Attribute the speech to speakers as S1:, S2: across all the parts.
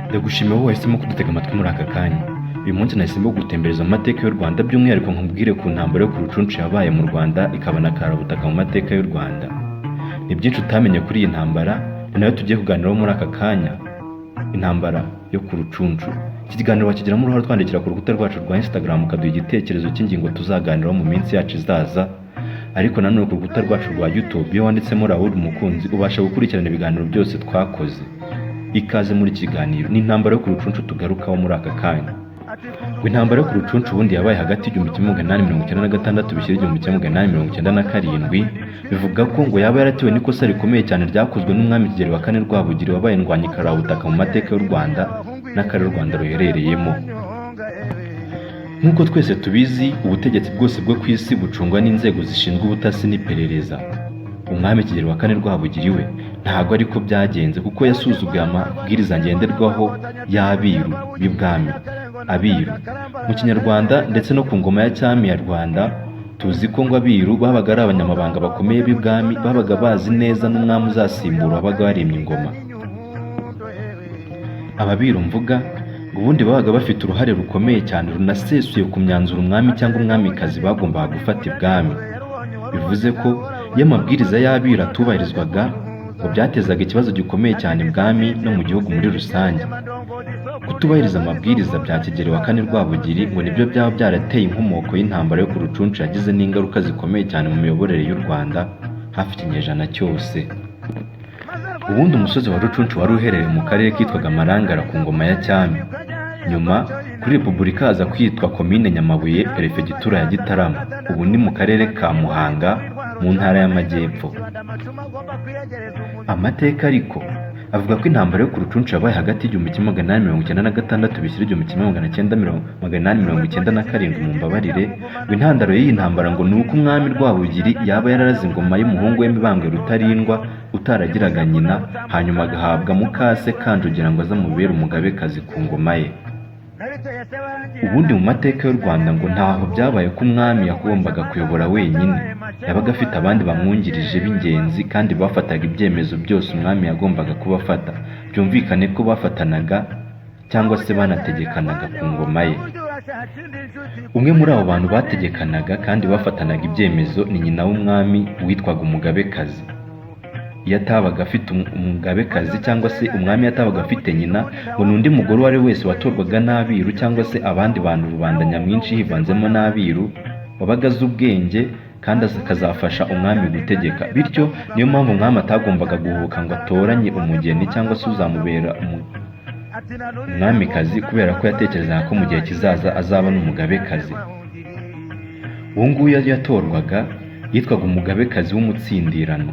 S1: Ndagushimiye wowe wahisemo kudutega amatwi muri aka kanya. Uyu munsi nahisemo gutembereza amateka y'u Rwanda, by'umwihariko nkubwire ku ntambara yo ku Rucunshu yabaye mu Rwanda ikaba na karabutaka mu mateka y'u Rwanda. Ni byinshi utamenye kuri iyi ntambara, ni nayo tugiye kuganiraho muri aka kanya, intambara yo ku Rucunshu. Iki kiganiro wakigiramo uruhare twandikira ku rukuta rwacu rwa Instagram, ukaduha igitekerezo cy'ingingo tuzaganiraho mu minsi yacu izaza. Ariko nanone ku rukuta rwacu rwa YouTube, iyo wanditsemo Raoul Mukunzi, ubasha gukurikirana ibiganiro byose twakoze. Ikaze muri iki kiganiro. Ni intambara yo ku Rucunshu tugarukaho muri aka kanya. Ngo intambara yo ku Rucunshu ubundi yabaye hagati y'1896 bishyira 1897. Bivuga ko ngo yaba yaratewe n'ikosa rikomeye cyane ryakozwe n'umwami Kigeli wa kane Rwabugiri, wabaye indwanyi karabutaka mu mateka y'u Rwanda n'akarere u Rwanda ruherereyemo. Nk'uko twese tubizi, ubutegetsi bwose bwo ku isi bucungwa n'inzego zishinzwe ubutasi n'iperereza. Umwami Kigeli wa kane Rwabugiri we ntabwo ariko byagenze, kuko yasuzuguye amabwiriza ngenderwaho y'abiru b'ibwami. Abiru mu Kinyarwanda ndetse no ku ngoma ya cyami ya Rwanda, tuzi ko ngo abiru babaga ari abanyamabanga bakomeye b'ibwami, babaga bazi neza n'umwami uzasimbura wabaga warimye ingoma. Ababiru mvuga ngo ubundi babaga bafite uruhare rukomeye cyane runasesuye ku myanzuro umwami cyangwa umwamikazi bagombaga gufata ibwami. Bivuze ko iyo amabwiriza y'abiru atubahirizwaga, ngo byatezaga ikibazo gikomeye cyane ibwami no mu gihugu muri rusange. Kutubahiriza amabwiriza bya Kigeli wa kane Rwabugiri ngo nibyo byaba byarateye inkomoko y'intambara yo ku Rucunshu, yagize n'ingaruka zikomeye cyane mu miyoborere y'u Rwanda hafi ikinyejana cyose. Ubundi umusozi wa Rucunshu wari uherereye mu karere kitwaga Marangara ku ngoma ya cyami. Nyuma kuri Repubulika haza kwitwa Komine Nyamabuye, Perefegitura ya Gitarama. Ubu ni mu karere ka Muhanga, mu ntara y'Amajyepfo. Amateka ariko avuga ko intambara yo ku Rucunshu yabaye hagati y'1896 bishyira 1897, mu mbabarire. Ngo intandaro y'iyi ntambara ngo ni uko umwami Rwabugiri yaba yararaze ingoma y'umuhungu we Mibambwe Rutarindwa utaragiraga nyina, hanyuma agahabwa mukase Kanjogera ngo azamubere umugabekazi ku ngoma ye. Ubundi mu mateka y'u Rwanda ngo ntaho byabaye ko umwami yagombaga kuyobora wenyine. Yabaga afite abandi bamwungirije b'ingenzi kandi bafataga ibyemezo byose umwami yagombaga kuba afata. Byumvikane ko bafatanaga cyangwa se banategekanaga ku ngoma ye. Umwe muri abo bantu bategekanaga kandi bafatanaga ibyemezo ni nyina w'umwami witwaga umugabekazi. Iyo atabaga afite umugabekazi, cyangwa se umwami atabaga afite nyina, ngo ni undi mugore uwo ari we wese watorwaga n'abiru cyangwa se abandi bantu rubanda nyamwinshi hivanzemo n'abiru, wabaga azi ubwenge kandi akazafasha umwami gutegeka. Bityo niyo mpamvu umwami atagombaga guhubuka ngo atoranye umugeni cyangwa se uzamubera umwamikazi, kubera ko yatekerezaga ko mu gihe kizaza azaba n'umugabekazi. Uwo nguwo yatorwaga yitwaga umugabekazi w'umutsindirano.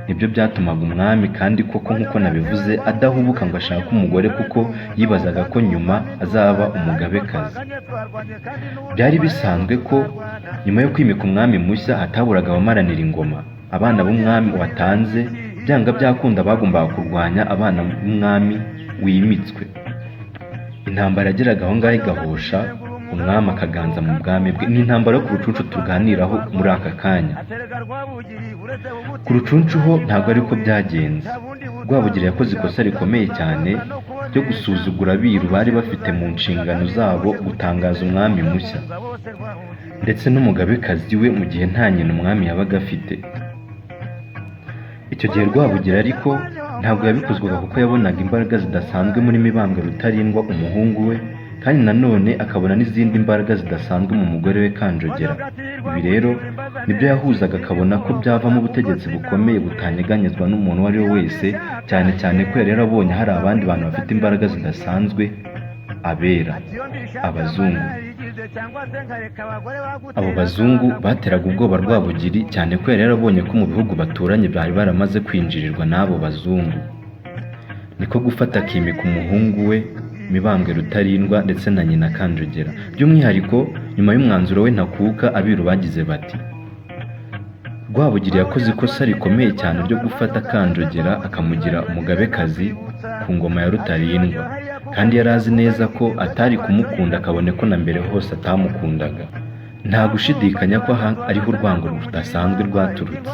S1: Nibyo byatumaga umwami kandi koko, nk'uko nabivuze, adahubuka ngo ashake umugore, kuko yibazaga ko nyuma azaba umugabekazi. Byari bisanzwe ko nyuma yo kwimika umwami mushya hataburaga abamaranira ingoma. Abana b'umwami watanze byanga byakunda bagombaga kurwanya abana b'umwami wimitswe. Intambara yageraga aho ngaho igahosha, umwami akaganza mu bwami bwe. Ni intambara yo ku Rucunshu tuganiraho muri aka kanya. Ku Rucunshu ho ntabwo ariko byagenze. Rwabugiri yakoze ikosa rikomeye cyane ryo gusuzugura abiru bari bafite mu nshingano zabo gutangaza umwami mushya ndetse n'umugabekazi we, mu gihe nta nyina umwami yabaga afite icyo gihe. Rwabugiri ariko ntabwo yabikozwaga, kuko yabonaga imbaraga zidasanzwe muri Mibambwe Rutarindwa, umuhungu we, kandi nanone akabona n'izindi mbaraga zidasanzwe mu mugore we Kanjogera. Ibi rero nibyo yahuzaga, akabona ko byavamo ubutegetsi bukomeye butanyeganyezwa n'umuntu uwo ari we wese, cyane cyane ko yari yarabonye hari abandi bantu bafite imbaraga zidasanzwe, abera, abazungu. Abo bazungu bateraga ubwoba Rwabugiri, cyane ko yari yarabonye ko mu bihugu baturanye bari baramaze kwinjirirwa n'abo bazungu. Niko gufata akimika umuhungu we Mibambwe Rutarindwa ndetse na nyina Kanjogera. By'umwihariko nyuma y'umwanzuro we ntakuka, abiru bagize bati: "Rwabugiri yakoze ikosa rikomeye cyane ryo gufata Kanjogera akamugira umugabekazi ku ngoma ya Rutarindwa, kandi yari azi neza ko atari kumukunda, kabone ko na mbere hose atamukundaga." Nta gushidikanya ko aha ariho urwango rudasanzwe rwaturutse.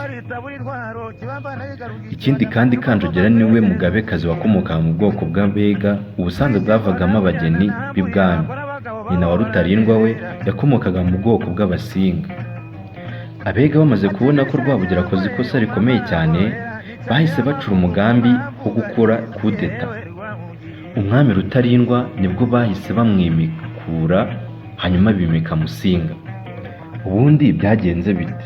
S1: Ikindi kandi, Kanjogera niwe mugabekazi wakomokaga mu bwoko bw'Abega, ubusanzwe bwavagamo abageni b'ibwami. Nyina wa Rutarindwa we yakomokaga mu bwoko bw'Abasinga. Abega bamaze kubona ko Rwabugiri akoze ikosa rikomeye cyane, bahise bacura umugambi wo gukora kudeta. Umwami Rutarindwa nibwo bahise bamwimikura, hanyuma bimika Musinga. Ubundi byagenze bite?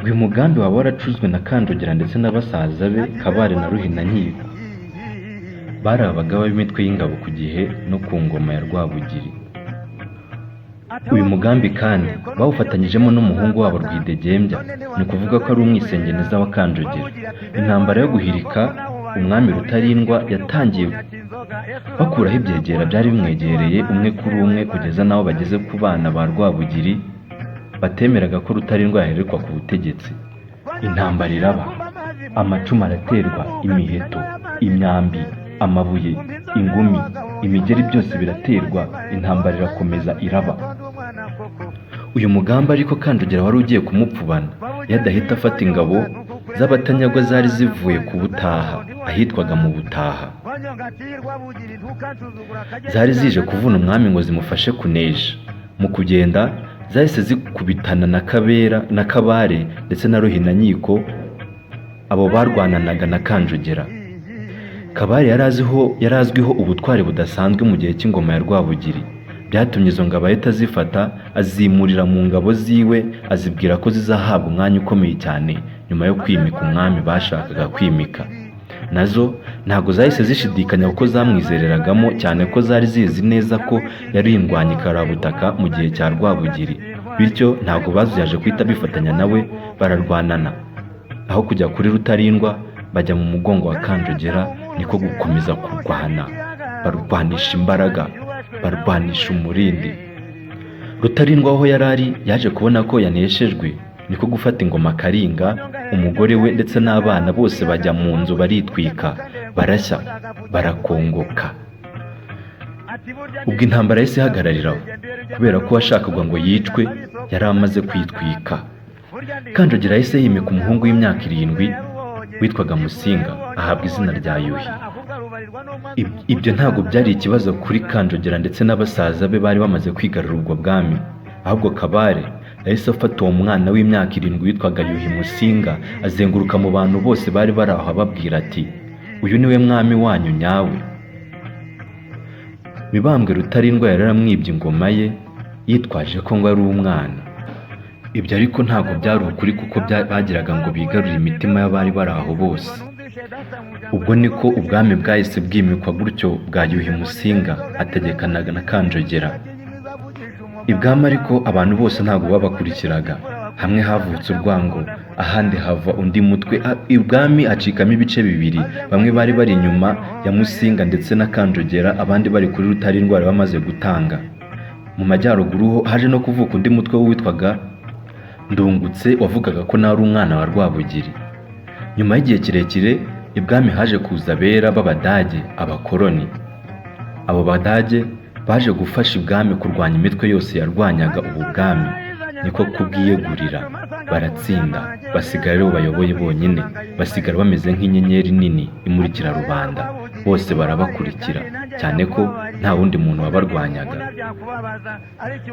S1: Uyu mugambi waba waracuzwe na Kanjogera ndetse na basaza be Kabare na Ruhinankiko. Bari abagaba b'imitwe y'ingabo ku gihe no ku ngoma ya Rwabugiri. Uyu mugambi kandi bawufatanyijemo n'umuhungu wabo Rwidegembya, ni ukuvuga ko ari umwisengeneza wa Kanjogera. Intambara yo guhirika umwami Rutarindwa yatangiye bakuraho ibyegera byari bimwegereye umwe kuri umwe, kugeza n'aho bageze ku bana ba Rwabugiri batemeraga ko Rutarindwa yaherekwa ku butegetsi. Intambara iraba, amacumu araterwa, imiheto, imyambi, amabuye, ingumi, imigeri, byose biraterwa, intambara irakomeza iraba. Uyu mugambi ariko Kanjogera wari ugiye kumupfubana iyo adahita afata ingabo z'Abatanyagwa zari zivuye ku Butaha, ahitwaga mu Butaha. Zari zije kuvuna umwami ngo zimufashe kunesha. Mu kugenda zahise zikubitana na Kabera na Kabare ndetse na Ruhinankiko, abo barwananaga na Kanjogera. Kabare yari azwiho ubutwari budasanzwe mu gihe cy'ingoma ya Rwabugiri. Byatumye izo ngabo ahita azifata, azimurira mu ngabo ziwe, azibwira ko zizahabwa umwanya ukomeye cyane nyuma yo kwimika umwami bashakaga kwimika. Nazo ntabwo zahise zishidikanya kuko zamwizereragamo cyane, ko zari zizi neza ko yari indwanyi karabutaka mu gihe cya Rwabugiri. Bityo ntabwo bazuyaje guhita bifatanya nawe bararwanana. Aho kujya kuri Rutarindwa bajya mu mugongo wa Kanjogera, niko gukomeza kurwana, barwanisha imbaraga, barwanisha umurindi. Rutarindwa aho yari ari yaje kubona ko yaneshejwe, niko gufata ingoma Karinga, umugore we ndetse n'abana bose bajya mu nzu baritwika, barashya, barakongoka. Ubwo intambara yahise ihagararira aho, kubera ko uwashakaga ngo yicwe yari amaze kwitwika. Kanjogera yahise yimika umuhungu w'imyaka 7 witwaga Musinga, ahabwa izina rya Yuhi. Ibyo ntabwo byari ikibazo kuri Kanjogera ndetse n'abasaza be bari bamaze kwigarurira ubwo bwami. Ahubwo Kabare yahise afata uwo mwana w'imyaka 7 witwaga Yuhi Musinga, azenguruka mu bantu bose bari bari aho ababwira ati: "Uyu niwe mwami wanyu nyawe." Mibambwe Rutarindwa yari yaramwibye ingoma ye yitwaje ko ngo ari umwana. Ibyo ariko ntabwo byari ukuri, kuko bagiraga ngo bigarurire imitima y'abari bari aho bose. Ubwo niko ubwami bwahise bwimikwa gutyo bwa Yuhi Musinga, ategekanaga na Kanjogera. Ibwami ariko abantu bose ntabwo babakurikiraga. Hamwe havutse urwango, ahandi hava undi mutwe. Ibwami hacikamo ibice bibiri: bamwe bari bari inyuma ya Musinga ndetse na Kanjogera, abandi bari kuri Rutarindwa bari bamaze gutanga. Mu majyaruguru ho haje no kuvuka undi mutwe witwaga Ndungutse, wavugaga ko nawe ari umwana wa Rwabugiri. Nyuma y'igihe kirekire, ibwami haje kuza abera b'Abadage, abakoroni. Abo Badage baje gufasha ibwami kurwanya imitwe yose yarwanyaga ubu bwami, niko kubwiyegurira, baratsinda, basigara aribo bayoboye bonyine, basigara bameze nk'inyenyeri nini imurikira rubanda, bose barabakurikira, cyane ko nta wundi muntu wabarwanyaga.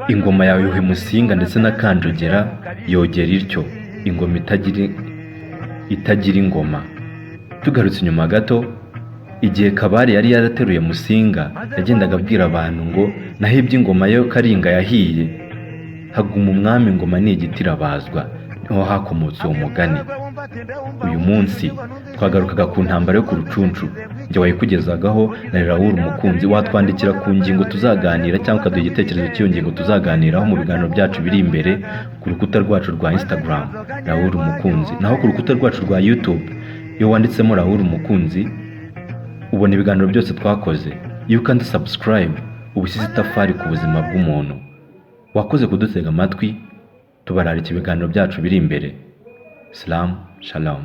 S1: Ingoma ya Yuhi Musinga ndetse na Kanjogera yogera ityo, ingoma itagira ingoma. Tugarutse inyuma gato, igihe Kabare yari yarateruye Musinga, yagendaga abwira abantu ngo naho iby'ingoma yo Karinga yahiye, haguma umwami, ingoma ni igiti irabazwa. Niho hakomotse uwo mugani. Uyu munsi twagarukaga ku ntambara yo ku Rucunshu. Njye wayikugezagaho na Raoul Umukunzi. Watwandikira ku ngingo tuzaganira cyangwa ukaduha igitekerezo cy'iyo ngingo tuzaganiraho mu biganiro byacu biri imbere ku rukuta rwacu rwa Instagram, Raoul Umukunzi. Naho ku rukuta rwacu rwa YouTube, iyo wanditsemo Raoul Umukunzi ubona ibiganiro byose twakoze. Iyo ukanda subscribe uba ushyize itafari ku buzima bw'umuntu. Wakoze kudutega amatwi, tubararika ibiganiro byacu biri imbere. Salamu shalom.